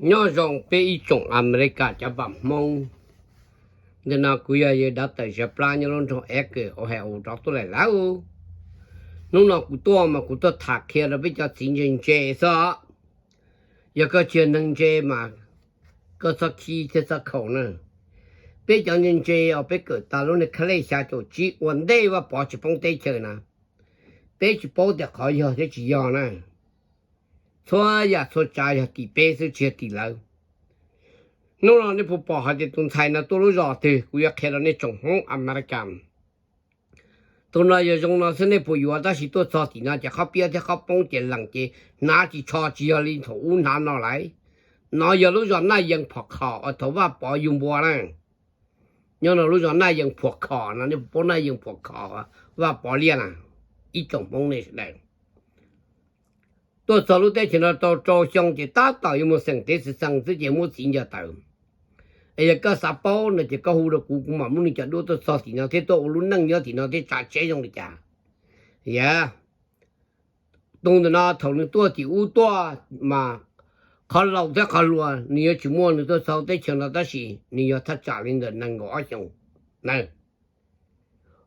Nyob zoo peb ib tsoom Amelikas cov npam Hmoob. Ntawm no kuv yog yawg Dav Tawm Ziav Plab nyob lub nroog Akron, Ohio rov tuaj lawm lauj. Hnub no kuv tuaj mas kuv tuaj tham qhia rau peb cov txiv ntse ntse xwb. Yog koj tsis yog neeg ntse mas koj txhob khib thiab txhob khaum na. Peb cov ntse ntse os, peb kawm tas lub niag khab lej xya caum tsib ua ntej Vaj Pov tsis poob teb chaws na, peb tsis paub tias qhov yog thiab tsis yog na. Txhua yam txhua tsav yog tim peb xwb tsis yog tim lawv. Hnub no nej puas pom hais tias tus ntxhais no tuaj lub zos twg? Kuv yuav qhia rau nej tsoom Hmoob Amelikas. Tus no yog zoo no xwb nej puas yuav? Tab sis tuaj txog tim no ces qhov piab thiab qhov poob ces lees ces hnav tsis tsho tsis yog li thaum ub hnav no lawm. No yog lub zos Naj Yees Phom Khom uas thaum Vaj Pov yug npua na. Nyob no lub zos Naj Yees Phom Khom no, nej puas paub Naj Yees Phom Khom Vaj Pov liaj na? Ib tsoom Hmoob nej sawv daws tuaj txog lub teb chaws no tau rau xyoo ces tab tom yuav mus xeem teb xeem xeev xwb ces muab txiv ncaws tawm. Es yog koj xav paub no ces koj hu rau kuv, kuv mam muab nws cov duab tuaj txog tim no thiab tuaj ua lub neej nyob tim no thiab tsav tsheb zoo li cas. Yog tus ntawm no thaum nws tuaj tim ub tuaj mas qhov laus thiab qhov hluas nws yuav tsis muaj nws tuaj txog teb chaws no tab sis nws yog thaj tsam li ntawm nees nkaum ob xyoos na.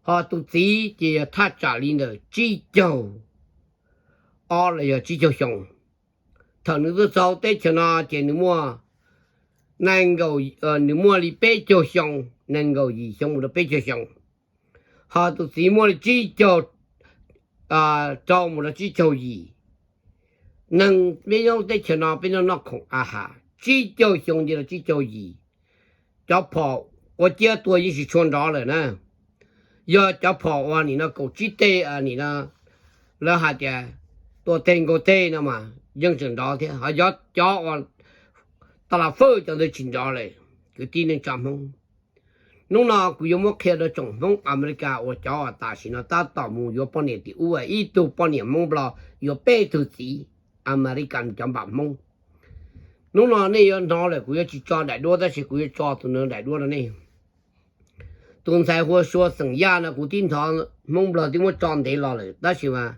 Ho tus txiv ces yog thaj tsam li ntawm tsib caug ob los yog tsib caug xyoo. Thaum nws tuaj txog teb chaws no ces nws muaj nees nkaum, nws muaj li peb caug xyoo, nees nkaum yim xyoo mus rau peb caug xyoo. Ho tus txiv muaj li tsib caug rau mus rau tsib caug yim. Neeg peb nyob teb chaws no peb noj noj khoom a has, tsib caug xyoo ces los tsib caug yim. Cov phom ua ciab tuag yeej tsis tshua nrov lawm na. Yog cov phom uas nim no kaum tsib teg nim no lawv hais tias tua teg nkaus teg no mas yeej tseem nrov thiab, ho yog cov uas tas las fawj cov ntawd tsis nrov lawm. Kwv tij neej tsa Hmoob, hnub no kuv yuav muab qhia rau tsoom Hmoob Amelikas uas cov uas tam sim no tab tom mus yuav poj niam tim ub, ib tug poj niam Hmoob Nplog yuav peb tug txiv Amelikas cov npam Hmoob. Hnub no nej yuav hnov lawm, kuv yuav tsis tso daim duab tab sis kuv yuav tso tus no daim duab rau nej. Tus ntxhais hu ua Sua xeem Yaj no kuv tib nthov Hmoob Nplog twb muab tso ntev los lawm tab sis mas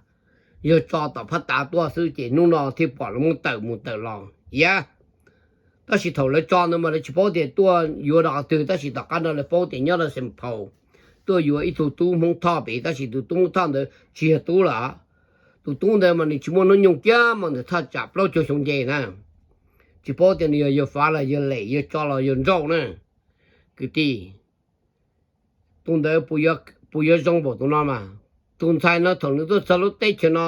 yog tso tom phab tav tuaj xwb ces hnub no thiaj pom lawv muab tawm mus tawm los. Yog tab sis thaum lawv tso ntawd mas lawv tsis paub tias tuaj yuav rau qhov twg, tab sis tom qab no lawv paub tias nyob rau Xeem Phaus tuaj yuav ib tug tub Hmoob Thoj pem, tab sis tus tub Hmoob Thoj ntawd tsis yog tub lawm. Tus tub ntawd mas nws tsis muaj hnub nyoog kiag mas ntawm thaj tsam plaub caug xyoo nce na. Tsis paub tias nws yog yawg Fav los yawg Lem, yawg Tso los yawg Nrauj na. Kwv tij, tus ntawd puas yuav zoo npaum tus no mas? Tus ntxhais no thaum nws tuaj txog lub teb chaws no,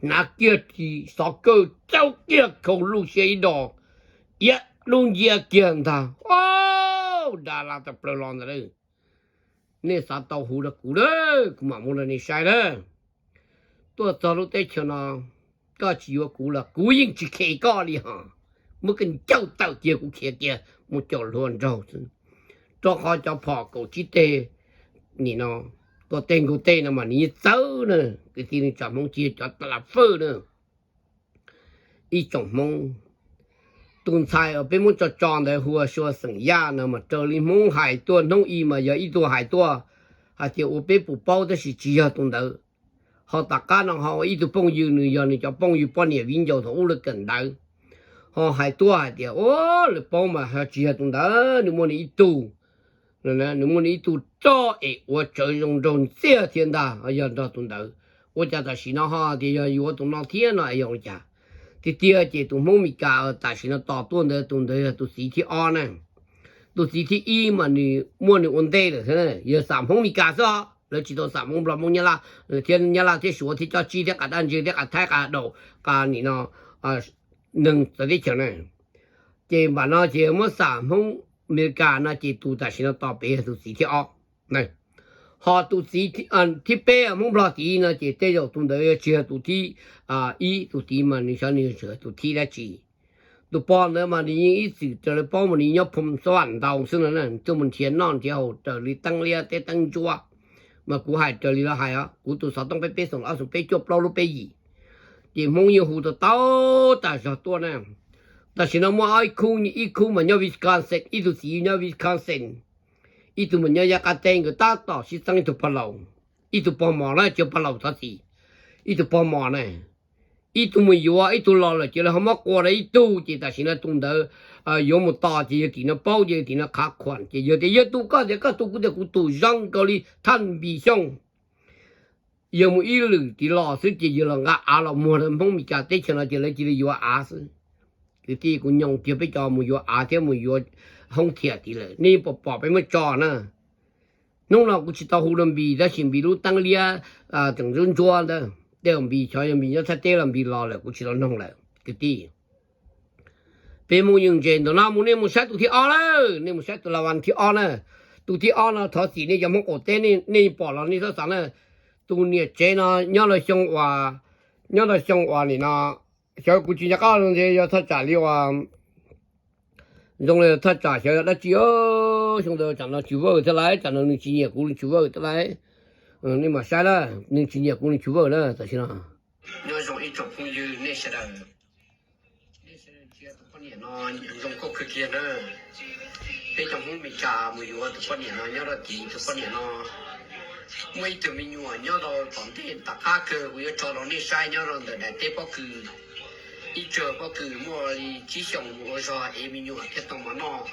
hnav kiag ris xov kawg, tsaub kiag khau luj siab ib dos, iab dub nciab kiag ntag. Au, da la tawm plaws los ntag lauj. Nej xav tau hu rau kuv lawm kuv mam muab rau nej saib lawm. Tuaj txog lub teb chaws no, koj tsis yuav kuv los kuv yeej tsis khes koj li hos. Muab koj ncauj tawm kiag kuv khiav kiag mus caum hluas nraug xwb. Rau qhov cov phom kaum tsib teg nim no, tua teg nkaus teg no mas nws yeej txawv na. Kwv tij neej tsa Hmoob, tsis yog cov tas las fawj na. Ib tsoom Hmoob, tus ntxhais uas peb muab tso tso ntawd hu ua Sua xeem Yaj no mas raws li Hmoob hais tuaj hnub i mas yog ib tug hais tuaj hais tias ua peb puas paub tab sis tsis yog tus ntawd. Ho tom qab no ho ib tug phooj ywg, nws yog nws cov phooj ywg poj niam viv ncaus thaum ub lawv kawm ntawv, ho hais tuaj hais tias, o, lawv paub mas ho tsis yog tus ntawd, nws muaj nws ib tug, nws muaj nws ib tug roj es ua tsawv zoo nraug ntxiag thiab ntag, yog nrog tus ntawd. Ua cas tam sim no ho tias yog yuav tus no thiab no es yog li cas? Tiag tiag ces tus Hmoob Mes Kas tam sim no tos tuaj ntawd, tus ntawd yog tus txiv thib ob na. Tus txiv thib ib mas nws muaj nws ua ntej lawm xwb, yog xam Hmoob Mes Kas xwb os, lawv tsis tau xam Hmoob Nplog, Hmoob Nyab Laj, thiab Nyab Laj thiab Suav thiab Cob Tsib thiab Qas Daj Ntswg thiab Qas Thaib Qas Daum Qas nim no neeg txawv teb chaws na. Ces npam no ces muab xam Hmoob Amelikas no ces tus tam sim no tos pem yog tus txiv thib ob. Ho tus txiv thib peb Hmoob Nplog tid no ces tej zaum tus ntawd tsis yog tus thib ib, tus tid mas nws xyov nws yog tus thib dab tsi. Tus pog ntawd mas nws yeej ib txwm raws li paub mas nws nyob Phoo Xab Vam Ntau xwb no, tuaj mus nrhiav noj nrhiav haus raws li teeb liab thiab teeb ntsuab. Mas kuv hais raws li lawv hais os, kuv tus xov tooj peb peb xoom ob xoom peb cuaj plaub lub peb yim. Ces Hmoob yeej hu tau tau tas zog tuaj na. Tam sim no muaj ob ib khub, ib khub mas nyob Wisconsin, ib tug txiv nyob Wisconsin, ib tug mas nyob yav qab teb, nkawd tab tom sib txeeb ib tug pog laus, ib tug pog mos na, tsis yog pog laus thov txim, ib tug pog mos na. ib tug mus yuav, ib tug los lawm ces lawv ho muab qua rau ib tug, ces tam sim no tus ntawd yuav mus tos ces yawg tim no paub ces yawg tim no qhav khuam ces yawg tias yawg tu koj tias koj tu kuv tias kuv tu zoo nkaus li Thaj Npis Xyooj. Yawg mus ib lwm tid los xwb ces yawg los nqa av los muag rau Hmoob Mes Kas teb chaws no ces lawv cia li yuav av xwb. Kwv tij, kuv nyoo kiag peb cov mus yuav av thiab mus yuav hoob thiam tid lawm, nej pom pom peb muab tso na. Hnub no kuv tsis tau hu rau Npis tab sis Npis lub teeb liab tseem ntsuab ntsuab ntawd, tej Npis xyov yog Npis nyob Thaib teb los Npis los lawm kuv tsis tau noog lawm kwv tij. Peb Hmoob yeej ntse ntawm no mus, nej mus saib tus thib ob lawm, nej mus saib tus las vas thib ob na. Tus thib ob no thov txim nej cov Hmoob qaum teb, nej pom los nej txhob xav na. Tus niam tsev no nyob rau xyoo uas, nyob rau xyoo uas nim no, xyov kuv tsis nco qab los ntshe yog thaj tsam li uas zoo li thaj tsam xyov yog dab tsi, xyoo ntawd tsam no tsis vawj thiab lauj, tsam no nws tsis nyiam kuv nws tsis vawj thiab lauj. Nej mam saib na, nws tsis nyiam kuv nws tsis vawj na tam sim no. Nyob zoo ib tsoom phooj ywg nej sawv daws, nej sawv daws ntsia tus poj niam no zoo nkauj kawg kiag na. Peb cov Hmoob Mes Kas mus yuav tus poj niam no nyob rau tid, tus poj niam no muaj ib tug me nyuam nyob rau tom ntej tom qab kawg, kuv yuav tso rau nej saib, nyob rau ntawm daim teb pob kws. Ib tsawg pob kws muaj li tsib xyoos mus ua zog es me nyuam thiaj tau mov noj.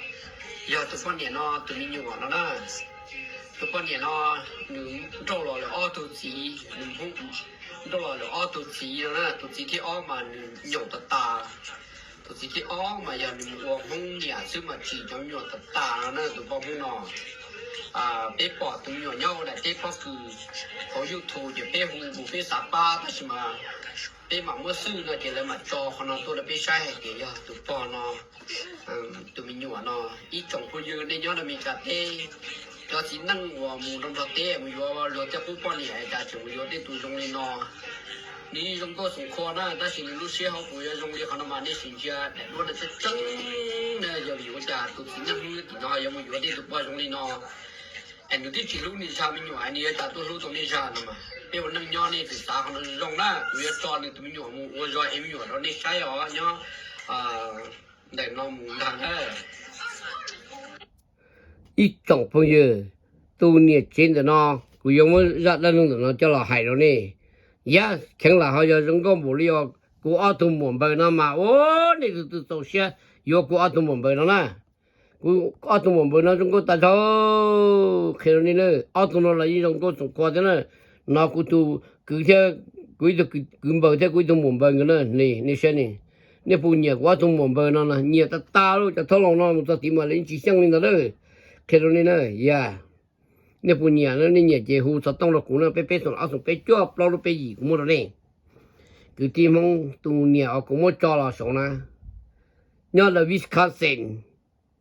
Yog tus poj niam no tus me nyuam no na. Tus poj niam no nws nrauj los lawm ob tug txiv, nws nrauj los lawm ob tug txiv no na. Tus txiv thib ob mas nws nyaum tas tas. Tus txiv thib ob mas yog nws mus ua Hmoob niam xwb mas tsim cov me nyuam tas tas no na tus poj Hmoob no. Peb pom tus me nyuam nyob ua daim teb pob kws hauv YouTube ces peb hu mus peb xav pab tab sis mas peb mam muab xwb no ces lawv mam tso qhov no tuaj rau peb saib hais tias yog tus pog no tus me nyuam no. Ib tsoom phooj ywg nej nyob rau Mes Kas teb, cov txiv neej uas mus nrog nrog teb mus yuav luag tej qub poj niam cas tseem mus yuav tej tus zoo li no. Nws zoo nkauj xoom khua na tab sis nws lub siab hauv paus yuav zoo li qhov no mas nej sim ntsia daim duab no tseeb tseeb na, yog vim ua cas tus txiv neej hnub tim no yuav mus yuav tej tus poj zoo li no. Es nws twb tsis hlub nws zaj me nyuam es nws yuav cas tuaj hlub tau nej zaj no mas. Peb ua neej nyob nej txwm xav qhov no zoo na, kuv yuav tso nws tus me nyuam mus ua zog es me nyuam rau nej saib os nyob ntawm no mus ntag na. Ib tsoom phooj ywg, tus niam tsev ntawm no, kuv yuav muab zaj dab neeg ntawm no coj los hais rau nej. Yog kheev lam ho yog zoo nkauj npaum li os, kuv ob tug muam npaws no mas ua nej tus twg txaus siab yuav kuv ob tug muam npaws no na. Kuv ob tug muam npaws no zoo nkauj tas zog, qhia rau nej na, ob tug no los yeej zoo nkauj xoom khua thiab na. No kuv tus kwv thiab, kuv ib tug kwv npaws thiab kuv ib tug muam npaws nkawd na, nej saib ne. Nej puas nyiam kuv ob tug muam npaws no na? Nyiam tas tas lauj, cov thaub laus no mus txog tid mas lawv yeej tsis xyeej li ntawd lawm. Qhia rau nej na, yog nej puas nyiam, nej nyiam ces hu xov tooj rau kuv na, peb peb xoom ob xoom peb cuaj plaub lub peb yim kuv muab rau nej. Kwv tij Hmoob, tus niam uas kuv muab tso los saud na, nyob rau Wisconsin.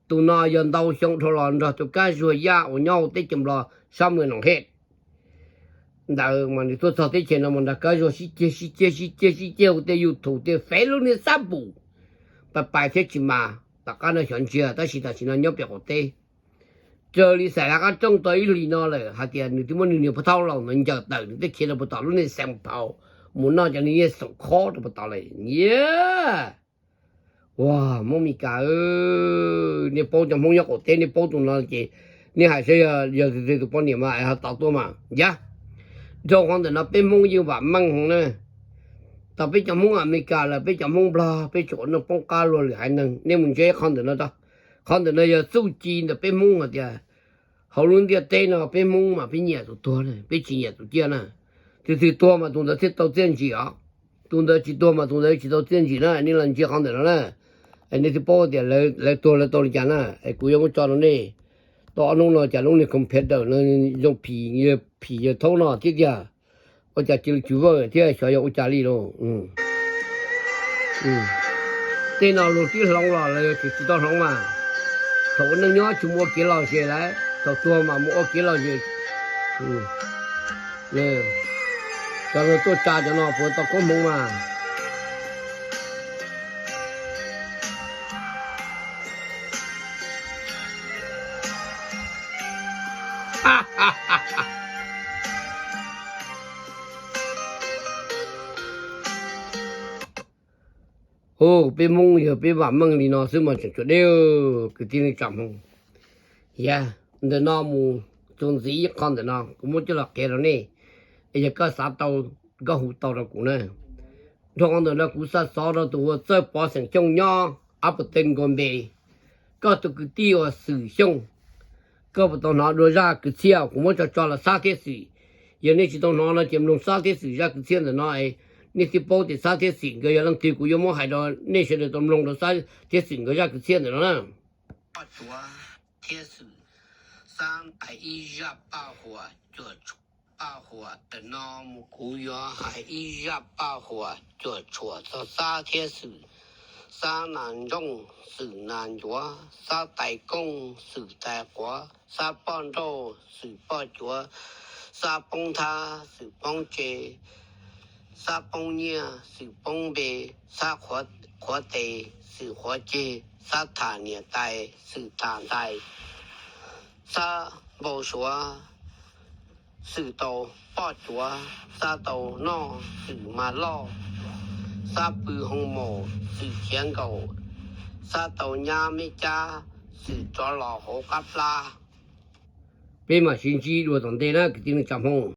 Tus no yog ntau xyoo dhau los nrog tus Kab Zuag Yaj uas nyob hauv teb chaws Nplog sab Mws Noom Hej ntawd mas nws tuaj txog teb chaws no mas nrog Kab Zuag sib ceg sib ceg sib ceg sib ceg hauv tej YouTube tej Fev lub niag xab npum, pais pais thiab tsis mas tom qab no xyov ntsia, tab sis tam sim no nyob pem qaum teb. Raws li xaim laj qab rooj tau ib hlis no lawm hais tias nws twb muab nws niag pog thaub laus ntawd ncaws tawm nws thiaj khiav rau puag tom lub niag Saint Paul mus noj cov niag yeej xoom khob rau puag tod lawm. Ua Hmoob Mes Kas, nej paub cov Hmoob nyob qaum teb nej paub tus no ces nej hais saib yog twg tus poj niam mas es ho tau tuaj mas yog. Dhau qhov ntawm no peb Hmoob yeej vam meej heev na. Tau peb cov Hmoob Amelikas lawm peb cov Hmoob Nplog peb tseem ua neej poob qab luag lwm haiv neeg. Nej mus ntsia qhov ntawm no, qhov ntawm no yog txuj ci ntawm peb Hmoob hais tias hauv lub ntiaj teb no peb Hmoob mas peb nyiam tus tuag na, peb tsis nyiam tus ciaj na. Tus twg tuag mas tus ntawd thiaj tau txiaj ntsig os. Tus ntawd tsis tuag mas tus ntawd tsis tau txiaj ntsig na. Nej los ntsia qhov ntawm no na, es nej thiaj paub tias lawv tuag lawv tau li cas na. Es kuv yuav muab tso rau nej. Tau ob hnub no cas lub niag computer no zoo phim, phim yawg thaub no thiab tiag. Ua cas cia li tsis vawj thiab xyov yog ua cas li lauj. Tej no luag twb hloov los lawv tsis tsis tau hloov mas. Thaum ua neej nyob tsis mus ua kev lom zem lawm, thaum tuag mas mus ua kev lom zem. Cov no tuaj tsa cov no puas tau koob hmoov mas. Hu, peb Hmoob yog peb vam meej li no xwb mas tseem tshuav deb, kwv tij neej tsa Hmoob. Yog ntawm no mus txuas ntxiv ib qho ntawm no kuv muab coj los qhia rau nej, es yog koj xav tau, koj hu tau rau kuv na. Dhau qhov ntawm no kuv xa xov rau tus uas Txawj Pov xeem Xyooj nyob Apple Test Nkaus Npe, koj tus kwv tij uas Xwm Xyooj, koj puas tau hnov dua zaj kwv txhiaj kuv muab tso tso los Xab thiab Xwm? Yog nej tsis tau hnov no ces mloog Xab thiab Xwm zaj kwv txhiaj ntawm no, nej thiaj paub tias Xab thiab Xwm nkawd yog leej twg. Kuv yuav muab hais rau nej sawv daws tau mloog rau Xab thiab Xwm nkawd zaj kwv txhiaj ntawm no na. Poj Cuav thiab Xwm. Xab ntais ib zaj paj huam cuam tshuam. Paj huam ntawm no mus kuv yuav hais ib zaj paj huam cuam tshuam txog Xab thiab Xwm. Xab nas ntsooj, Xwm nas ncuav, Xab tais kooj, Xwm tais quav, Xab poj nrauj, Xwm poj cuav, Xab poob nthab, Xwm poob tse, Xab poob nyiaj, Xwm poob npe, Xab qhuav tes, Xwm qhuav ceg, Xab tham niam tais, Xwm tham ntais, Xab npau suav, Xwm tau poj cuav, Xab tau noj, Xwm mas loj, Xab pw hoo maum, Xwm khiav nkaum, Xab tau nyab me cab, Xwm rov los hauv qab plab. Peb mam sib ntsib dua tom ntej na kwv tij neej tsa Hmoob.